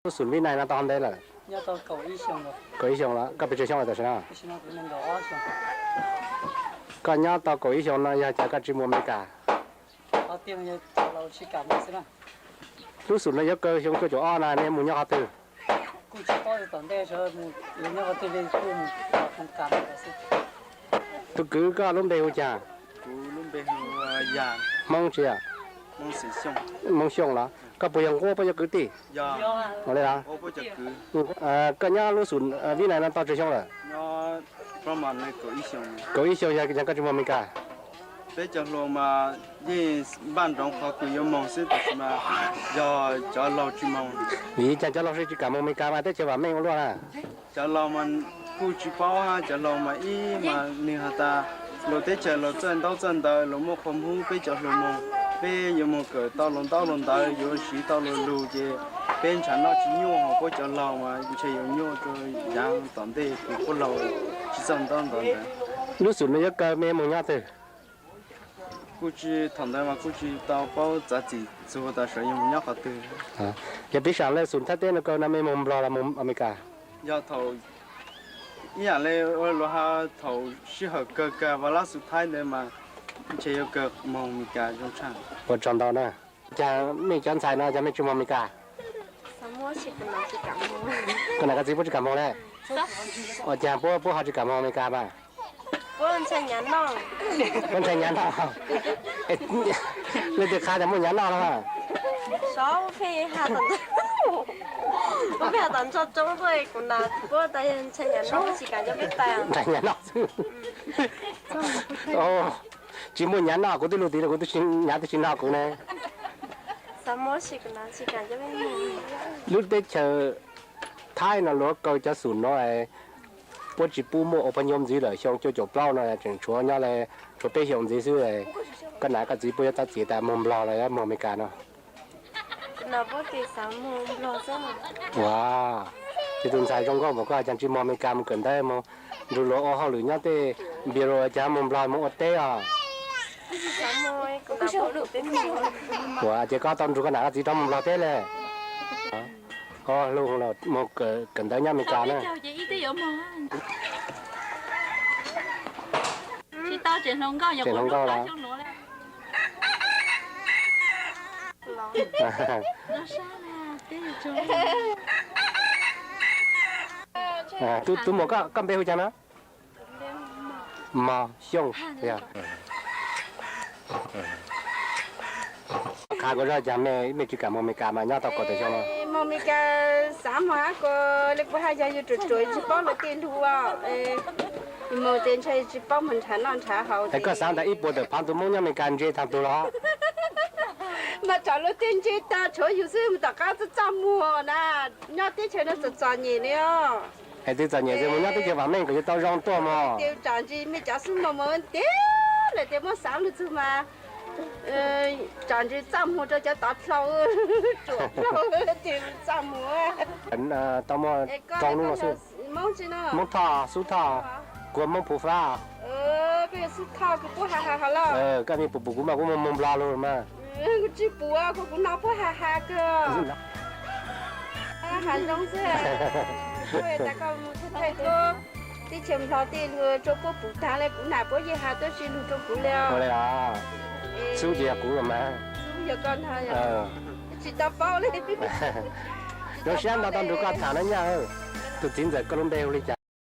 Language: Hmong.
Lub xum Vib Nais no tau qhov ntev lawm? Kaum ib xyoos los? Koj pes tsawg xyoo lawm tam sim no? Koj nyob tau kaum ib xyoos no yog cas koj tsis mus Amelikas? Lub xum no yuav kaw xyoo cuaj caum ob no nej mus nyob qhov twg? Tus kwv koj lub npe hu cas? Hmoob tsi? Hmoob Xyooj los? Koj puas yog nquab puab cov kwv tij? Ua li los? Koj nyob lub xum Vib Nais no tau tsawg xyoo lawm? Kaum ib xyoos yog cas koj tsis mus Amelikas? Peb cov hluas mas yeej npaj nroos qhov kws yuav moog xwb tab sis mas yog cov laug tsis moog. Vim cas cov laug tsis kam moog Amelikas mas teb chaws vam meej ua luaj na? Cov laug mas kuj tsis paub, cov laug mas ib mas nwg has tas luag teb chaws luag txawj ntaub txawj ntawv luag muaj qhua hmub, peb cov hluas moog peb yuav moog kawm tau luag ntaub luag ntawv yuav siv tau luag lug ces peb ntshav noj tsis nyuaj, ho puab cov laug mas ntshe yuav nyuaj rua yaav tom ntej kws puab laug tsis txawj ntaub ntawv ntawd. Lub xum no yuav kaw mej moog nyob twg? Kuj tsis, thaum ntawd mas kuj tsis tau paub txav txim txug tas sawv yuav moog nyob qhov twg. Yog piv xam le xum Thaib teb no kaw no mej moog Nplog los moog Amelikas? Yog thaum ib yaam le luag has thaum sij hawm kawg kawg vas lab xum Thaib ntawd mas ntshe yuav kaw moog Amelikas zoo tshaj. Ua tsaug ntau na. Cas mej cov ntxhais no cas mej tsis moog Amelikas? Koj nam koj txiv puab tsis kam moog le? Ua cas puab, puab ho tsis kam moog Amelikas mas? Puab ntshai nyav noj. Leej twg qha tas muaj nyav noj los? Puab pheej has tom ntog tuaj, kuv nam puab tas ntshai nyav noj tsis kam coj peb pais. Ntshai nyav noj xwb. Tsis muaj nyav noj, kuv twb lug tid los kuv twb tsis, nyav twb tsis noj kuv ne. Lub teb chaws Thaib no luag kaw cov xum no, puab tsis pub muaj ua phooj ywg ntxiv lawm, xyoo cuaj caum plaub no tseem tshuav nyob le, tshuav peb xyoos ntxiv xwb. Koj nam koj txiv puab yuav txav txim tas moog Nplog los yuav moog Amelikas no? Ua, ces tus ntxhais zoo nkauj npaum koj cas tsis moog Amelikas moog kawm ntawv, moog nrug luag ua hauj lwm nyob tej npias luas, cas moog Nplog moog ua teb os? Ua, ces koj tau nrug koj nam koj txiv rov moog Nplog teb le? Hlub moog kawm ntawv nyob Amelikas na. Tseem hluas nkauj los? Tub muam, koj npe hu cas no? Mos Xyooj. Qha kuv zog, cas mej tsis kam moog Amelikas mas nyob tau kaum tawm xyoo no? Moog Amelikas xaav moog hab kuas le kuv has yog yus ruam ruam tsis paub lawv tej lug, moog tes ntshai tsis paub moog nrhav noj nrhav haus. Es koj xaav tas ib puas tawm phaav tug Moob nyob Amelikas ntse taag tug los? Mas tsam luag tej ntse taag tshuav yus xwb, moog tom qab txaj txaj muag na, nyob teb chaws no txom txom nyem li os. Es twb txom nyem xwb, moog nyob teb chaws vam meej kom yuav tau zoo tuaj mog. Tes tsam ntsis mej cov xwb moog moog tes lawm tes muab xaav lug txug mas tsam ntsis txaj muag rua cov tov dlhau, ruam dlhau tes txaj muag. Tau muaj rau nub no xwb. Moob Thoj, Xub Thoj, kuv Moob Phuv Fab. Koj yog Xub Thoj kws puab has has los? Koj mej pum pum kuv mas kuv moog moog Nplog lug mas. Kuv tsis pum, kuv kuv no puab has has kawg. Has zoo xwb. Kuv tas koj moog thaij thaij tuab teb chaws Nplog tej lug rua puab pum taag le, kuv nam puab yeej has tuab si lug rua kuv le os. Xub ces yog kuv los mas. Xub yog koj no, tsis tau paub le. Zoo siab ntau tau nrug koj tham no nyaj. Tus txiv ntxawm koj lub npe hu le cas?